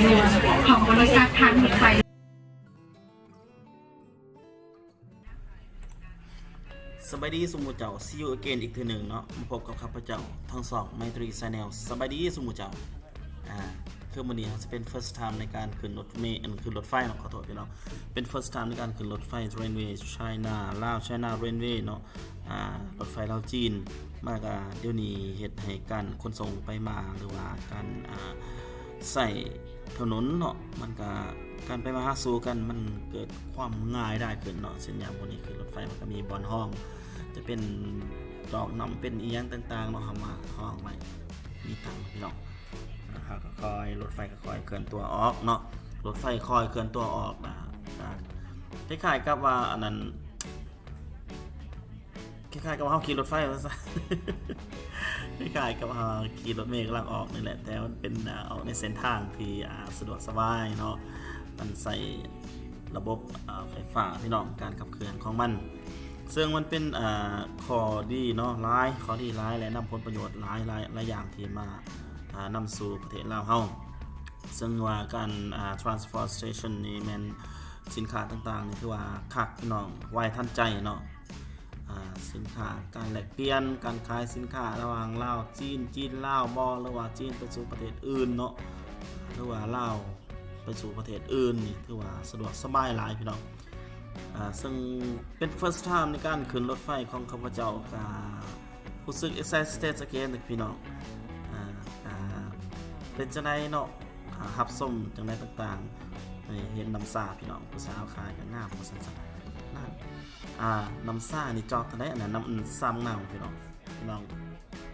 ຂອງບໍລິສັດທາງລົດໄຟ. ສະບາຍດີສູ່ໝູ່ເຈົ້າ See you again ອີກເທື່ອໜຶ່ງເນາະ ມາພົບກັບຂ້າພະເຈົ້າທາງຊ່ອງ Maitri Channel. ສະບາຍດີສູ່ໝູ່ເຈົ້າ. ອ່າ ຄືມື້ນີ້ເຮົາຈະເປັນ first time ໃນການຂຶ້ນລົດເມ ອັນ ຂຶ້ນລົດໄຟເນາະ ຂໍໂທດພີ່ນ້ອງ ເປັນ first time ໃນການຂຶ້ນລົດໄຟ Railway China ລາວ China Railway ເນາະ. ອ່າ ລົດໄຟລາວຈີນ ມັນກະດຽວນີ້ເຮັດໃຫ້ການຂົນສົ່ງໄປມາ ຫຼືວ່າການ ອ່າ ໃຊ້ຖະໜົນເນາະ ມັນກະ ການໄປມາຫາສູ່ກັນມັນເກີດຄວາມງ່າຍດາຍຂຶ້ນເນາະ. ເຊັ່ນຢ່າງພວກນີ້ຄືລົດໄຟມັນກະມີບ່ອນຮອງ ຈະເປັນຈອກນ້ຳ ເປັນອີ່ຫຍັງຕ່າງໆເນາະ ເຮົາມາຮອງໄວ້ ມີຕັງພີ່ນ້ອງ. ເຮົາກະຄ່ອຍ ລົດໄຟກະຄ່ອຍເຄື່ອນຕົວອອກເນາະ ລົດໄຟຄ່ອຍເຄື່ອນຕົວອອກ ອ່າ ອ່າ ຄ້າຍໆກັບວ່າອັນນັ້ນ ຄ້າຍໆກັບວ່າເຮົາຂີ່ລົດໄຟວ່າຊັ້ນ ຄ້າຍໆກັບວ່າເຮົາຂີ່ລົດເມກຳລັງອອກນີ້ແຫຼະ ແຕ່ມັນເປັນ ອ່າ ອອກໃນເສັ້ນທາງທີ່ ອ່າ ສະດວກສະບາຍເນາະ ມັນໃຊ້ລະບົບ ອ່າ ໄຟຟ້າພີ່ນ້ອງ ການຂັບເຄື່ອນຂອງມັນ ເຊິ່ງມັນເປັນ ອ່າ ຂໍ້ດີເນາະ ຫຼາຍ ຂໍ້ດີຫຼາຍ ແລະ ນຳຜົນປະໂຫຍດຫຼາຍ ຫຼາຍ ຫຼາຍຢ່າງທີ່ມາ ອ່າ ນຳສູ່ປະເທດລາວເຮົາ. ເຊິ່ງວ່າການ ອ່າ transportation ນີ້ແມ່ນ ສິນຄ້າຕ່າງໆນີ້ຖືວ່າຄັກພີ່ນ້ອງ ໄວທັນໃຈເນາະ. ອ່າ ສິນຄ້າ ການແລກປ່ຽນ ການຂາຍສິນຄ້າລະຫວ່າງລາວ ຈີນ ຈີນ ລາວບໍ ຫຼືວ່າຈີນໄປສູ່ປະເທດອື່ນເນາະ ຫຼືວ່າລາວໄປສູ່ປະເທດອື່ນນີ້ ຖືວ່າສະດວກສະບາຍຫຼາຍພີ່ນ້ອງ. ອ່າ ເຊິ່ງເປັນ first time ໃນການຂຶ້ນລົດໄຟຂອງຂ້າພະເຈົ້າ ກະ ຮູ້ສຶກ excited again ພີ່ນ້ອງ. ອ່າ ອ່າ ເປັນຈັ່ງໃດເນາະ ອ່າ ຮັບຊົມຈັ່ງໃດຕ່າງໆ ນີ້ເຫັນນ້ຳຊາພີ່ນ້ອງ ຜູ້ສາວຂາຍກະງາມວ່າຊັ້ນຊະ. ນັ້ນ ອ່າ ນ້ຳຊານີ້ຈອກເທົ່າໃດ? ອັນນັ້ນນ້ຳ ຊາບັກນາວພີ່ນ້ອງ. ພີ່ນ້ອງ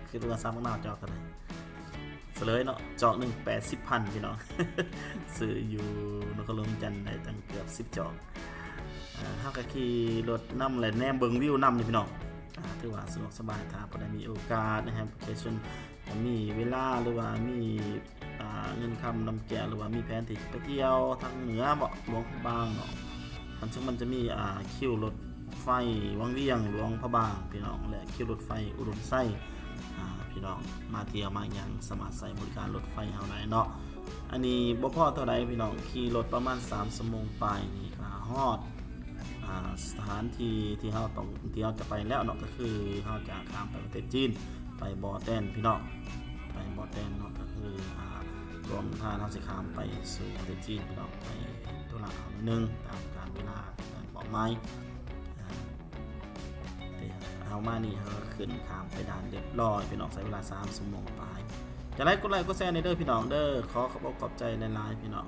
ຄິດວ່າຊາບັກນາວຈອກເທົ່າໃດ? ສະເຫຼີຍເນາະ ຈອກໜຶ່ງແປດສິບພັນພີ່ນ້ອງ ຊື້ຢູ່ນະຄອນຫຼວງວຽງຈັນໄດ້ຕັ້ງເກືອບສິບຈອກ. ອ່າ ເຮົາກະຂີ່ລົດນຳ ແລະ ແນມເບິ່ງວິວນຳນີ້ພີ່ນ້ອງ. ອ່າ ຖືວ່າສະດວກສະບາຍ ຖ້າຜູ້ໃດມີໂອກາດໃນແຮມພລິເຄຊັນ ກະມີເວລາ ຫຼືວ່າມີ ອ່າ ເງິນຄຳນຳແກ້ວ ຫຼືວ່າມີແຜນທີ່ຈະໄປທ່ຽວທາງເໜືອເບາະ ຫຼວງພະບາງເນາະ ມັນ ເຊິ່ງມັນຈະມີ ອ່າ ຄິວລົດໄຟວັງວຽງ ຫຼວງພະບາງພີ່ນ້ອງ ແລະ ຄິວລົດໄຟອຸດົມໄຊ. ອ່າ ພີ່ນ້ອງມາທ່ຽວມາຫຍັງ ສາມາດໃຊ້ບໍລິການລົດໄຟເຮົາໄດ້ເນາະ. ອັນນີ້ບໍ່ພໍເທົ່າໃດພີ່ນ້ອງ ຂີ່ລົດປະມານສາມຊົ່ວໂມງປາຍນີ້ກະຮອດ ອ່າ ສະຖານທີ່ທີ່ເຮົາຕ້ອງ ທີ່ເຮົາຈະໄປແລ້ວເນາະ ກະຄືເຮົາຈະຂ້າມໄປປະເທດຈີນ ໄປບໍ່ແຕນພີ່ນ້ອງ ໄປບໍ່ແຕນເນາະ ກະຄື ອ່າ ລວມທາງເຮົາຊິຂ້າມໄປສູ່ປະເທດຈີນພີ່ນ້ອງ ໄປທຸລະເຮົາໜ້ອຍໜຶ່ງ ຕາມການເວລາ ການມອບໝາຍ. ອ່າ ເຮົາມານີ້ເຮົາກະຂຶ້ນຂ້າມໄປດ່ານລຽບຮ້ອຍພີ່ນ້ອງ ໃຊ້ເວລາສາມຊົ່ວໂມງປາຍ. ຈັ່ງໃດກົດໄລ້ກົດແຊແດ່ເດີພີ່ນ້ອງເດີ ຂໍຂອບອົກຂອບໃຈຫຼາຍໆພີ່ນ້ອງ.